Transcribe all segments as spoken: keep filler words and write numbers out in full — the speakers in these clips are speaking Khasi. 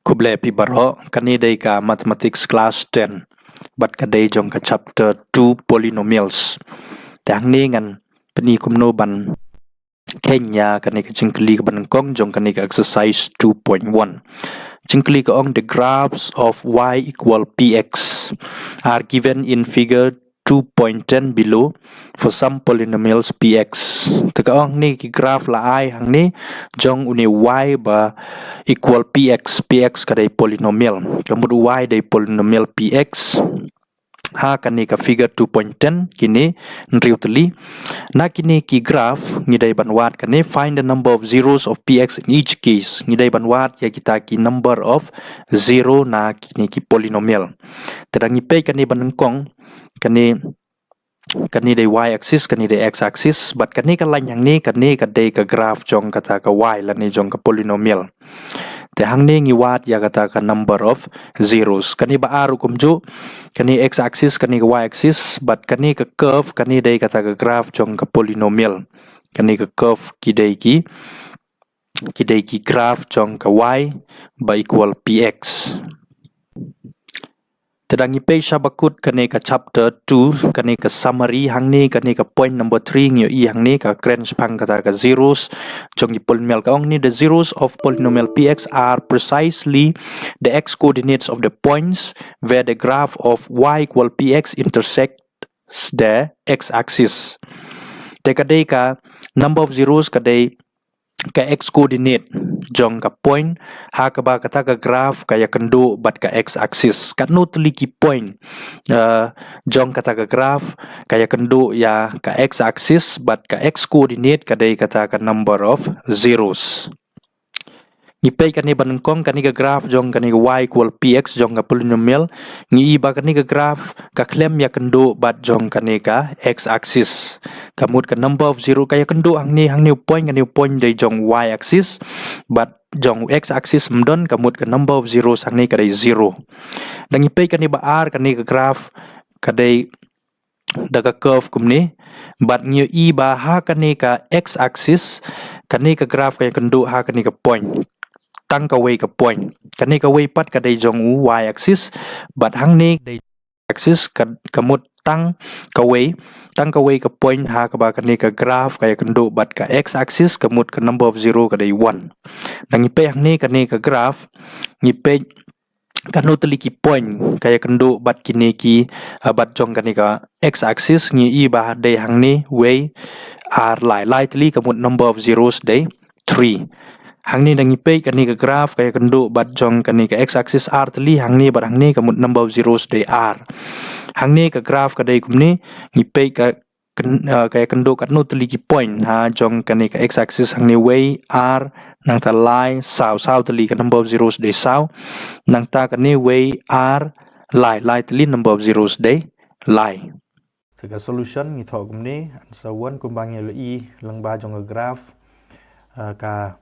Khublei phi baroh, kane dei ka Mathematics class ten. Bad ka dei jong ka chapter two polynomials. Te hangne ngan pyni kumno ban kheiñ ïa kane ka jingkylli kaba nyngkong jong kane ka exercise two point one. Jingkylli ka ong, the graphs of y equal px are given in figure two point ten below for some polynomials px. Te ka ong hangne ki graph la ai hangne jong une y ba equal px, px ka dei polynomial. Ka mut y dei polynomial px. Ha kane ka figure two point ten, kine hynriew tylli. Na kine ki graph ngi dei ban wad kane, find the number of zeros of px in each case. Ngi dei ban wad ïa kita ki number of zero na kine ki polynomial. Te da ngi peit kane ba nyngkong, kane, kane dei y axis, kane dei x axis, bad kane ka line hangne, kane ka dei ka graph jong kata ka y lane jong ka polynomial. Te hangne ngi wad ïa kata ka number of zeros. Kane ba ar ruh kumjuh, kane x axis, kane ka y axis, bad kane ka curve, kane dei kata ka graph jong ka polynomial. Kane ka curve ki dei ki, ki dei ki graph jong ka y ba equal px. Te da ngi peit sha ba kut kane ka chapter two, kane ka summary hangne, kane ka point number three ngi ïohi hangne ka kren shaphang kata ka zeros jong ki polynomial. Ka ong hangne, the zeros of polynomial px are precisely the x coordinates of the points where the graph of y equal px intersects the x axis. Te ka dei ka number of zeros ka dei ka x coordinate jong ka point ha kaba kata ka graph ka ïakynduh bad ka x axis. Katno tylli ki point, uh, jong kata ka graph ka ïakynduh ïa ka x axis bad ka x coordinate ka dei kata ka number of zeros. Ngi peit kane ba nyngkong, kane ka graph jong kane ka y equal px jong ka polynomial. Ngi i ba kane ka graph ka khlem ïakynduh bad jong kane ka x axis. Ka mut ka number of zero ka ïakynduh hangne, hangne u point, kane u point dei jong y axis, bad jong x axis ym don, ka mut ka number of zeros hangne ka dei zero. Da ngi peit kane ba ar, kane ka graph ka dei da ka curve kumne, bad ngi ïohi ba ha kane ka x axis, kane ka graph ka ïakynduh ha kane ka point. Tang kawei ka point. Kane kawei pat ka dei jong u y axis, bad hangne dei axis ka, ka mut tang kawei, tang kawei ka point ha kaba kane ka graph ka ïakynduh bad ka x axis, ka mut ka number of zero ka dei one. Da ngi peit hangne kane ka graph, ngi peit katno tylli ki point ka ïakynduh bad kine ki, ah, bad jong kane ka x axis, ngi i ba dei hangne wei, ar, lai, lai tylli, ka mut number of zeros dei three. Hangne da ngi peit kane ka graph ka ïakynduh bad jong kane ka x axis ar tylli, hangne bad hangne, ka mut number of zeros dei ar. Hangne ka graph ka dei kumne, ngi peit ka kyn-, ah, ka ïakynduh katno tylli ki point ha jong kane ka x axis, hangne wei, ar, nangta lai, saw, saw tylli, ka number of zeros dei saw. Nangta kane wei, ar, lai, lai tylli, number of zeros dei lai. Te ka solution ngi thoh kumne, answer one, kumba ngi la i lyngba jong ka graph, ah, ka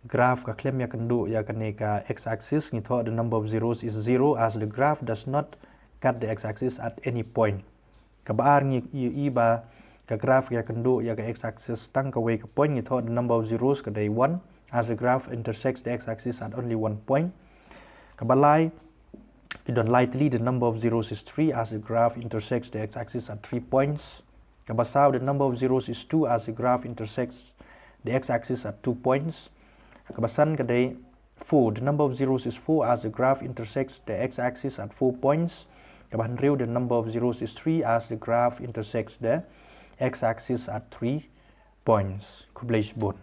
graph ka khlem ïakynduh ïa kane ka x axis, ngi thoh the number of zeros is zero as the graph does not cut the x axis at any point. Kaba ar, ngi ïohi ba ka graph ka ïakynduh ïa ka x axis tang kawei ka point, ngi thoh the number of zeros ka dei one as the graph intersects the x axis at only one point. Kaba lai, ki don lai tylli, the number of zeros is three as the graph intersects the x axis at three points. Kaba saw, the number of zeros is two as the graph intersects the x axis at two points. Kaba san ka dei four, the number of zeros is four as the graph intersects the x axis at four points. Kaba hynriew, the number of zeros is three as the graph intersects the x axis at three points. Khublei shibun.